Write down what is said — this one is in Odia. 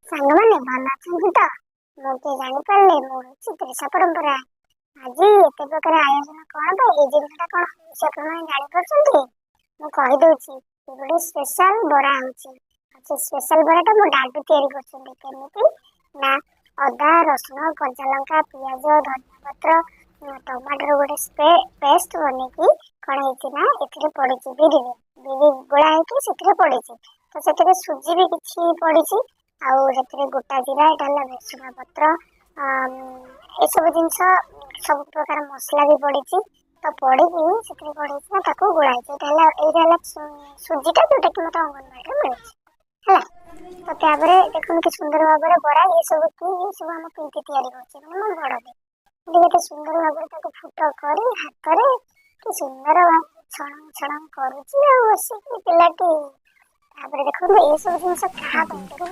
ସାଙ୍ଗମାନେ, ଭଲ ଅଛନ୍ତି ତ? ମୁଁ କିଏ ଜାଣିପାରିଲେ? ମୁଁ ହେଉଛି ତ୍ରିଶା ପରମ୍ପରା। ଆଜି ଏତେ ପ୍ରକାର ଆୟୋଜନ କଣ ପାଇଁ? ଏଇ ଜିନିଷଟା କଣ ହେଉଛି, ଆପଣମାନେ ଜାଣିପାରୁଛନ୍ତି? ମୁଁ କହିଦଉଛି। ଏ ଗୋଟେ ସ୍ପେଶାଲ ବରା ହେଉଛି ଆଉ ସେ ସ୍ପେଶାଲ ବରାଟା ମୋ ଡାଡୁ ତିଆରି କରୁଛନ୍ତି। କେମିତି ନା ଅଦା, ରସୁଣ, କଞ୍ଚା ଲଙ୍କା, ପିଆଜ, ଧନିଆ ପତ୍ର, ଟମାଟୋର ଗୋଟେ ପେଷ୍ଟ ବନେଇକି କଣ ହେଇଛି ନା ଏଥିରେ ପଡିଛି। ବିରିରେ ବିରି ଗୋଳା ହେଇକି ସେଥିରେ ପଡିଛି। ତ ସେଥିରେ ସୁଜି ବି କିଛି ପଡିଛି ଆଉ ସେଥିରେ ଗୋଟା ଜିରା, ଏଇଟା ହେଲା ଭେସୁଙ୍ଗା ପତ୍ର, ଏସବୁ ଜିନିଷ, ସବୁ ପ୍ରକାର ମସଲା ବି ପଡିଛି। ତ ପଡିକି ସେଥିରେ କଣ ହେଇଛି ନା ତାକୁ ଗୋଳା ହେଇଛି। ଏଇଟା ହେଲା ସୁଜିଟା, ଯୋଉଟା କି ମତେ ଅଙ୍ଗନବାଡ଼ିରେ ମିଳୁଛି। ହେଲା ତ, ତାପରେ ଦେଖନ୍ତୁ କି ସୁନ୍ଦର ଭାବରେ ବରା। ଇଏ ସବୁ ଆମ ପିଙ୍କି ତିଆରି କରୁଛି, ମାନେ ମୋ ବଡ ଦେଇ। କେତେ ସୁନ୍ଦର ଭାବରେ ତାକୁ ଫୁଟ କରି ହାତରେ କି ସୁନ୍ଦର ଭାବରେ ଛଣଂ ଛଣଂ କରୁଛି ଆଉ ବସିକି ପିଲାଟି। ତାପରେ ଦେଖନ୍ତୁ, ଏସବୁ ଜିନିଷ କାହା ପାଇଁ? ଦେଖନ୍ତୁ।